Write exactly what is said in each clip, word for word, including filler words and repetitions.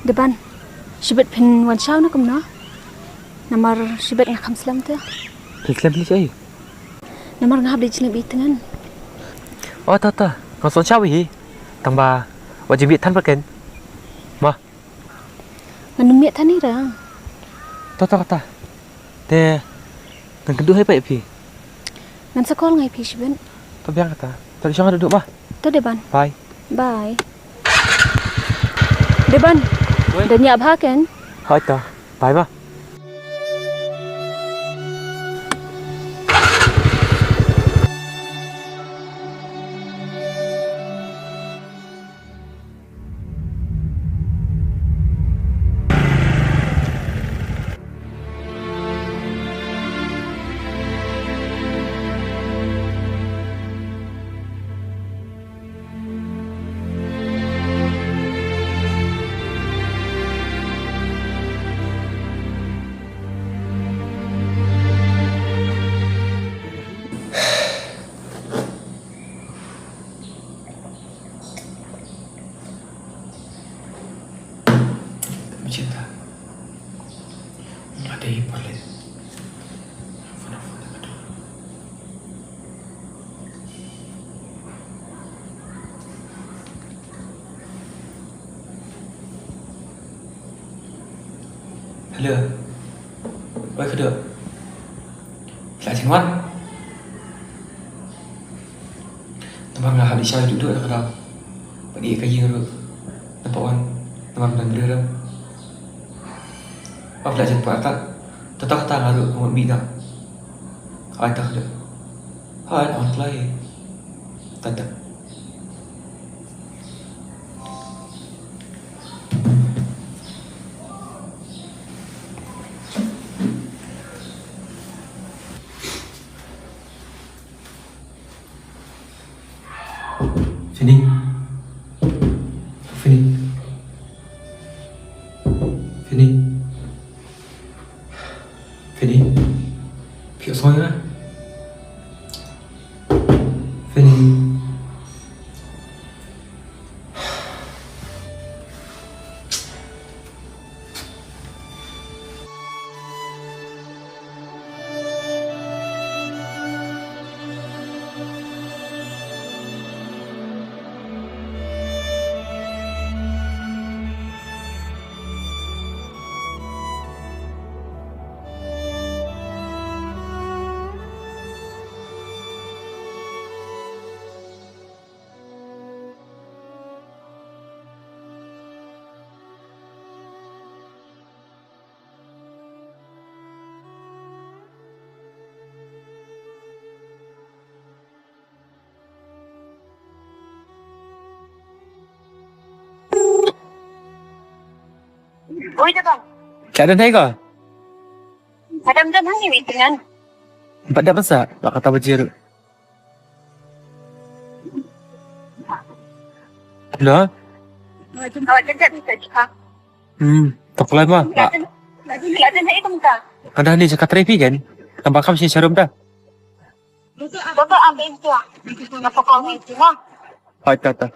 Deban, shibit phin wan shaw na kumno? Namar shibit nga kham slem te. Phin slem phi shaei? Namar nga hap da jngai ïa i tngen. O ta ta, nga son shaw hi. Tang ba wat jngai than ba ken. Ma. Ngan ym miet than ïa ra. Ta ta ta. Te ngan kynduh hi pat ïa phi. Ngan sa call nga ïa phi shibit. To biang kata. To dei shong nga duk duk ma. To Deban. Bye. Bye. Deban. Wei. Dang ïa bha ken. Hoi to. Bye ma. Macam ta. Ada yang paling. Phone, phone, phone. Hello. Oi, Khaduk. Lah jin wan. Namar nga hap leit shaw ïa u Dukduk na ka daw. Bad ïa ka ïing ruh. Namar wan. Namar nga dang briew ruh. Ap lah jin pat ta. Tata kata nga ruh nga mut mih noh. Ai ta Khaduk. Hai, wan kloi. Tata. Fini. Fini. Fini. Fini. Phi ïohsngew ïa nga? Fini. Oi, Daba. Ka don hai ko? Ka don don hai ni tngan. Bad da basa, ba kata bajir. Hello? Awak jejak ni tak cakap. Hmm, tak lai ma. Ka don hai tngan. Ka dah ni cakap trepi kan? Tambah kam si sharum dah. Baba ambil tu. Nak pokok ni tu lah. Hai, tata.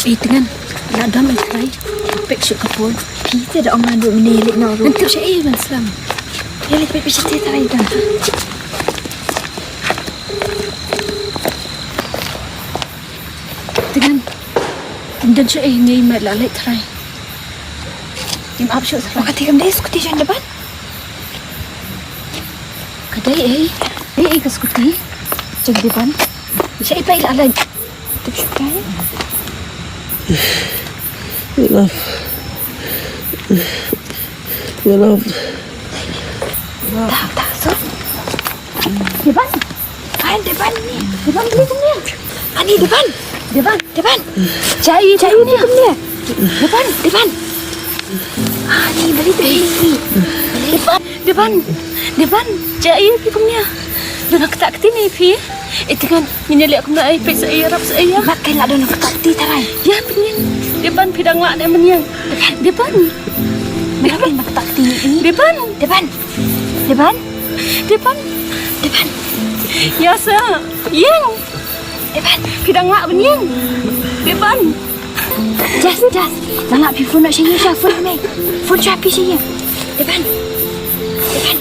Eh, Tngen, la dam i Trai. Pek shu ka phone. Phi te da ong ngan duk mini lik na ru. Ngan tip sha i ban slam. Ya lik pek pek sha te Trai dan. Tngen. Ndan sha i ngi ma la lek Trai. Im ap shu Trai. Ka te kam dei skuti jan depan. Ka dei ei, dei ei ka skuti. Jong Deban. Sha i pa i la leit. Tip shu kai. Love. Love. Ta, ta, so. Deban. Ai, Deban ni. Deban beli kumne. Ani Deban. Deban, Deban. Jai, jai ni kumne. Deban, Deban. Ani beli beli. Deban, Deban. Deban. Jai ni kumne. Dona kata kati ni phi. Eh, Tngen, ngin ïa leh kumno ai, peit sa ïa, rap sa ïa. Mat kai la dona kata kati Trai. Ïa, Tngen. Deban phi dang lah ne mynnin. Deban. Deban. Mat kai la kata kati ni. Deban. Deban. Deban. Deban. Deban. Ïa sa. Ïeng. Deban. Phi dang lah mynnin. Deban. Jas, Jas. Nang lah phi phone noh sha ïing sha phone mei. Phone sha phi sha ïing. Deban. Deban.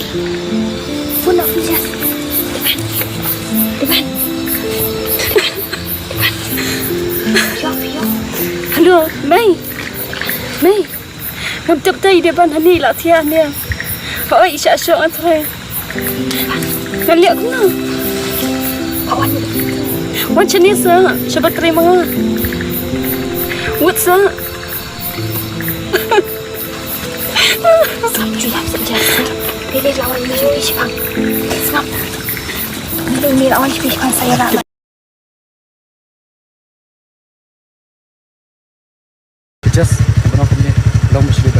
Phone noh phi Jas. Deban. Deban. Deban. Deban. Yo, yo. Hello, mei. Mei. Ngam tip te i Deban hani la thiah ne. Hoi, sha sha ngan trei. Ngan leh kumno? Wan shane sa, sha ba trei ma nga. Wut sa. Sngap ju ïap sa ja sa. Pele lawan ni ju pi shipang. Sngap. Ni ni lawan ju pi shipang saya la. Just, kumno kumne, long mesti